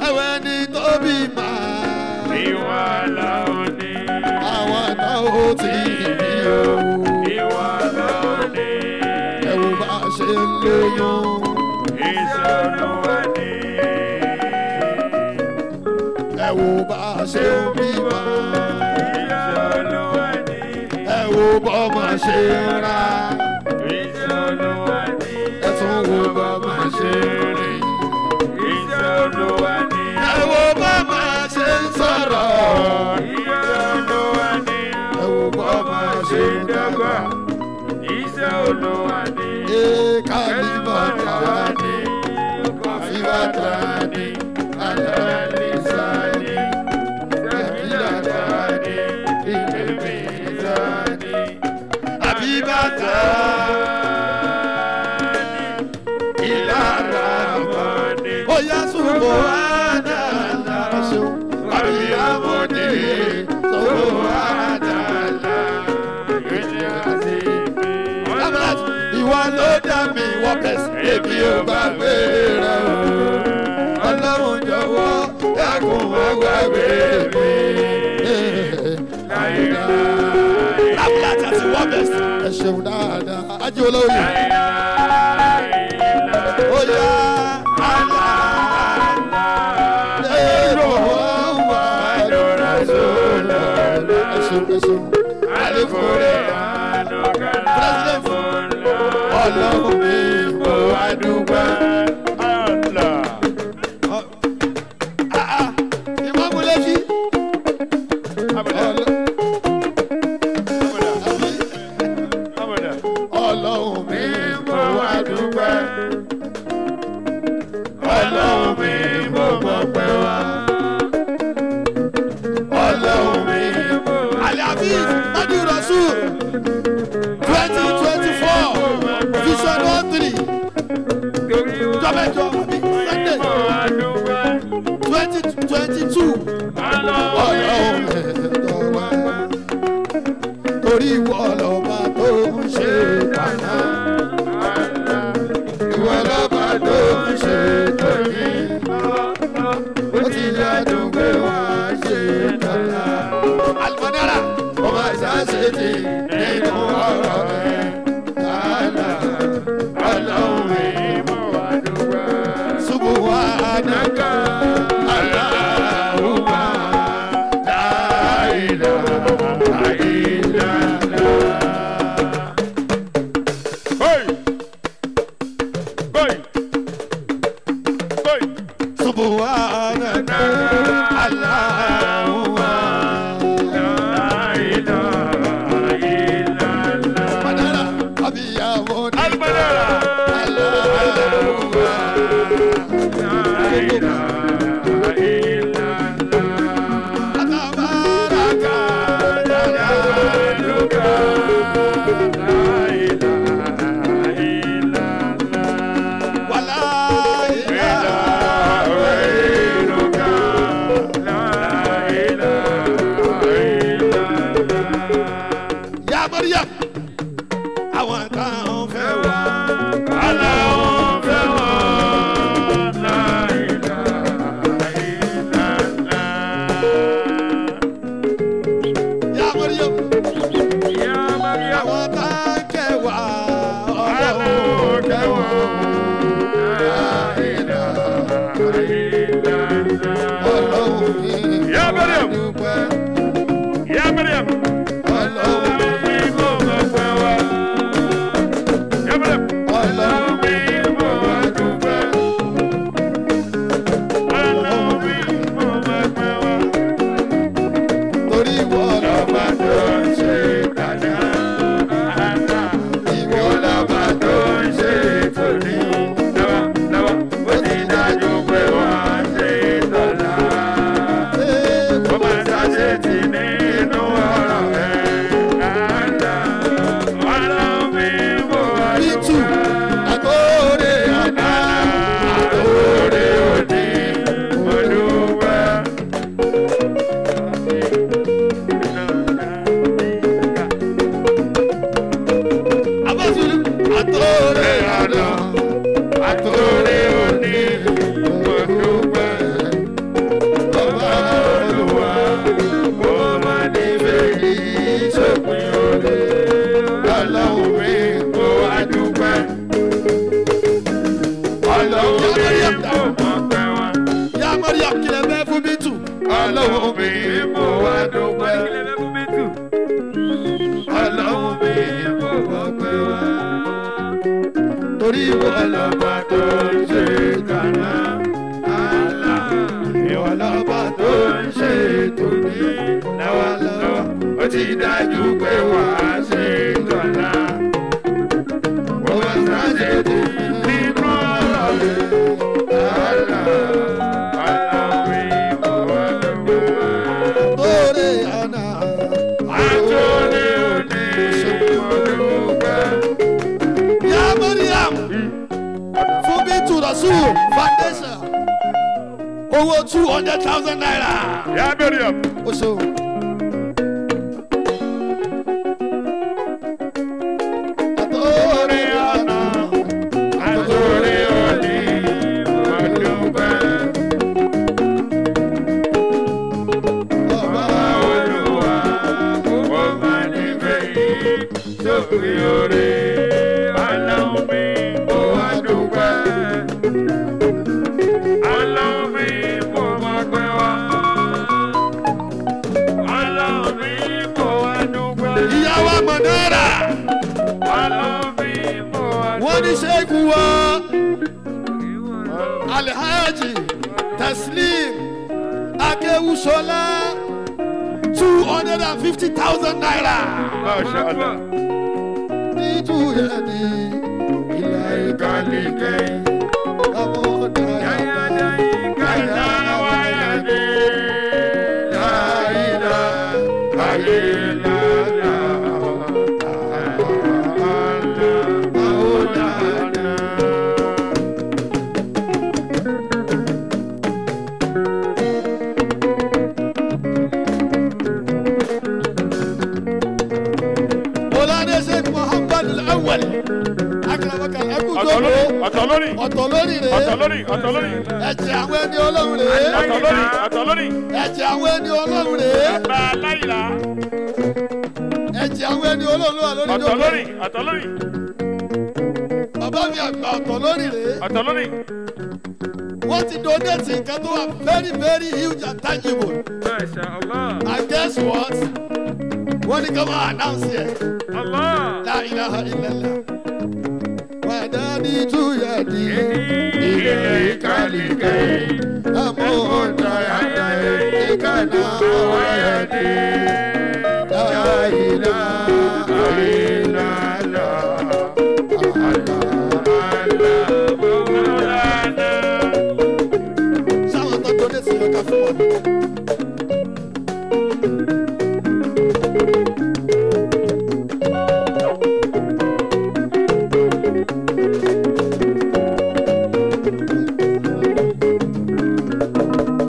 Ẹ̀wẹ̀ ni tó bí máa. Ìwọ ló ní. Àwọn náà ó ti bí o. Ìwọ ló ní. Ẹ wo bá a ṣe ń lóyún. Iṣẹ́ Olúwa ni. Ẹ wo bá a ṣe ń bímọ. Iṣẹ́ Olúwa ni. Ẹ wo bọ́mọ ṣe ń ra. Iṣẹ́ Olúwa ni. Ẹ tún wo bọ́mọ ṣe ń rìn. Iṣẹ́ Olúwa ni. Ẹ wo bọ́mọ ṣe ń sọ̀rọ̀. Iṣẹ́ Olúwa ni. Ẹ wo bọ́mọ ṣe ń dàgbà. Iṣẹ́ Olúwa ni. Ee kálímọ̀tàní, kọfíbàtàní, alálìsáni, kẹfìlàtàní, ìlẹ̀mìsáni, àbíbàtàní, ìlàràmọ́ni. Oya súnmọ́ àdàlà ṣeun, àbíyámọ́ni, súnmọ́ àdàlà. Ìwọ ló dá mi wọ bẹ̀sì, èmi ò gbàgbé rẹ o. Ọlọ́run jọ̀wọ́ dákun má gbàgbé mi. Lábúlàtì àti wọ bẹ̀sì. Ẹ ṣeun dáadáa, Ájí olóyè. Ó yá àlá lẹ́rọ wà lọ́ra sọ́lá. Ẹ ṣeun ẹ ṣeun. Àlékún President Ọlọ́run mi kò wá dúpẹ́. Ìmọ̀mù Lẹ́kí. Ọlọ́run mi kò wá dúpẹ́. Ọlọ́run mi mo mọ̀ pé wá. Ọlọ́run mi. Alhafiz Madu Rasul 2024 Vision 13 jọmẹjọ àbí Sunday 2022. Ọlọ́run mi tọ́ wá. Torí ìwọ lọ́ba tó ń ṣe tàná. Ìwọ lọ́ba tó ń ṣe tòní. Ó ti yàdùn pé wá ṣe tàná. Almanara ọmọ ìṣàṣetì nínú ọ̀rọ̀ rẹ̀. Tààlà Ọlọ́run mi. Ṣubú wa nàkà Aláhùmá láìlà àìlàlà. Subhanaka Allahumma Manara abiyamo ni Allahumma Atabaraka jalaluka wala ilaha. Ọlọ́run mi mo wá dúpẹ́. Ọlọ́run mi mo gbọ́pẹ́ wá. Torí ìwọ lọ́ba tó ń ṣe tàná. Ìwọ lọ́ba tó ń ṣe tòní. Lọ́wọ́lọ́wọ́ ó ti dájú pé wàá ṣe tọ̀la. Wọ́n máa ṣe tèmi nínú ọ̀rọ̀ rẹ̀. Torí àná. Ya Mariam, fún mi to Rasul Foundation, owó 200,000 naira. Ya Mariam. O ṣeun. Torí àná. Àtòrí òní, mo dúpẹ́. Ọba Olúwa, mo máa nífẹ̀ẹ́ yìí sórí oore. Ọlọ́run mi, mo wá dúpẹ́. Ọlọ́run mi, mo máa pẹ́ wá. Ọlọ́run mi, mo wá dúpẹ́. Ìyàwó Mọ̀nẹ́rà, Ọlọ́run mi, mo wá dúpẹ́. wọ́n ní ṣéèkù wa Alhaji Taslim Akewusola 250,000 naira. Masha Allah. Nítúyẹ̀dì ilẹ̀ Ìkàlìkẹ́. àmọ́dá. Mọ̀lánà Sheikh Muhammad Al-Awwal. Akramaka ẹkú jókòó. Ọ̀tọ̀ lórí, Ọ̀tọ̀ lórí rèé. ọ̀tọ̀ lórí, ọ̀tọ̀ lórí, Ẹ̀jẹ̀ àwọn ẹni Ọlọ́run rèé. ọ̀tọ̀ lórí, ọ̀tọ̀ lórí. Ẹ̀jẹ̀ àwọn ẹni Ọlọ́run rèé. Bàbá aláìlá, Ẹ̀jẹ̀ àwọn ẹni Ọlọ́run ló wà lórí ọ̀tọ̀ jókòó. lórí, ọ̀tọ̀ lórí, Bàbá mi àgbà ọ̀tọ̀ lórí rèé. ọ̀tọ̀ lórí. Wọ́n ti donate nǹkan tó wà very very huge and tangible. Masha Allah, And guess what? Wọ́n ní ká máa announce yẹ. Allah. La ilaha illallah. Wàdání túyàdí. Ilé ìkàlìkẹ́, Àmúhùndà ìkànnà wáyàdí. La ilaha illallah, Allah, Maulana. Sáwọn tó donate yẹn ká fún wọn.